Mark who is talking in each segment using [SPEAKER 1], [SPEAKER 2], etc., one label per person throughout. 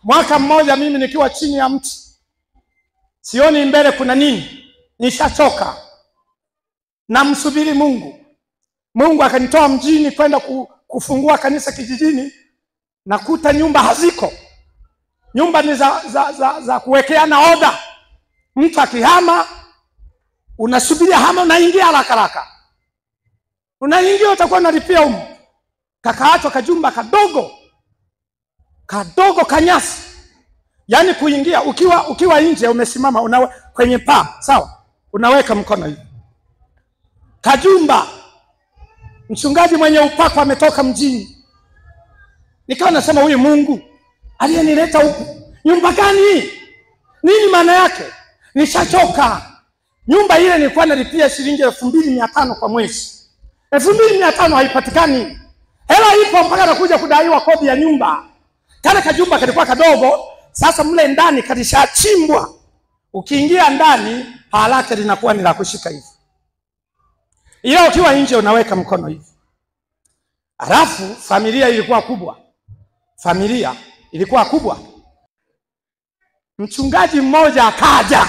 [SPEAKER 1] Mwaka mmoja mimi nikiwa chini ya mti, sioni mbele kuna nini, nishachoka, namsubiri Mungu. Mungu akanitoa mjini kwenda kufungua kanisa kijijini, nakuta nyumba haziko. Nyumba ni za kuwekeana oda. Mtu akihama unasubiria hama, unaingia haraka haraka. Unaingia utakuwa unalipia huko. Kakaachwa kajumba kadogo. Kadogo kanyasi. Yaani kuingia ukiwa nje umesimama kwenye paa, sawa? Unaweka mkono hivi. Kajumba. Mchungaji mwenye upako ametoka mjini. Nikawa nasema huyu Mungu aliyenileta huku, nyumba gani? Nini maana yake? Nishachoka. Nyumba ile nilikuwa nalipia shilingi 2500 kwa mwezi. 2500 haipatikani. Hela ipo mpaka nakuja kudaiwa kodi ya nyumba. Kale kajumba kalikuwa kadogo, sasa mle ndani kalishachimbwa. Ukiingia ndani paa lake linakuwa ni la kushika hivi. Ila ukiwa nje unaweka mkono hivi. Alafu familia ilikuwa kubwa. Familia ilikuwa kubwa. Mchungaji mmoja akaja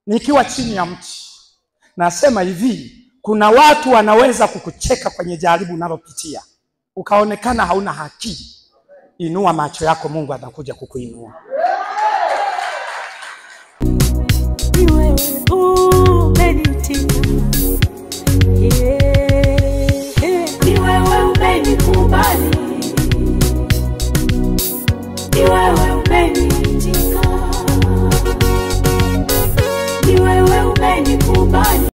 [SPEAKER 1] nikiwa chini ya mti. Nasema hivi, kuna watu wanaweza kukucheka kwenye jaribu unalopitia, ukaonekana hauna haki. Inua macho yako, Mungu atakuja kukuinua.
[SPEAKER 2] Ni wewe umenitia.